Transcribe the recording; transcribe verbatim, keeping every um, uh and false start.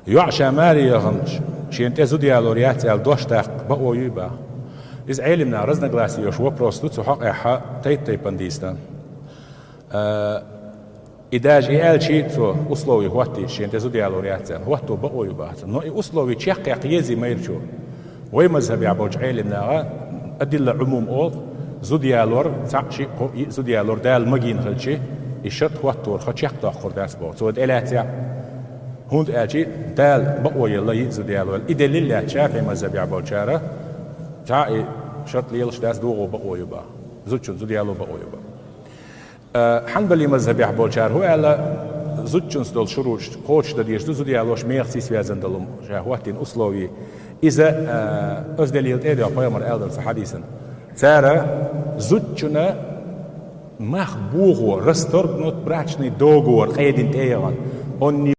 ЙоӀ ша маре яханча, шена тӀе зуда ялор яц аьлла дош даккха бакъо юй бах. Иза Ӏелимнаха разногласи йолаш вопрос ду, цу хьокъехьа тайп-тайпана дийцад. А, и даже и аьлча цо условие хӀотте, шена тӀе зуда ялор яц аьлла, хӀотто бакъо ю бах. Но и условие чекхъяккха езий майрачо. Вай мазхабехь болча Ӏелимнаха адилла Ӏумум олу, зуда ялор, цхьаъ, шиъ, кхоъ, йиъ зуда ялор Дала магийна хилча, и шарт хӀотторах чекхдоккхур дац боху. Цо тӀелаьцнехь, хӀунда аьлча Дала бакъо елла йиъ зуда яло. И делил лаьцна ШафиӀи мазхабехь болчара, цхьа и шарт лелаш дац, догӀу бакъо ю бах. Зудчун зуда яло бакъо ю бах. А, Хьанбали мазхабехь болчара хӀун аьлла, зудчунца долу шуруш кхочушдан дезаш ду, зуда ялош мехаций связан долу ша хӀоттийна условие. Иза, а, оцу делила тӀе а доьгӀна, пайхамар аьлла дара цу хьадисана. Цара зудчунна мах бохо, расторгнут брачный договор къедина тӀе а яхана, он не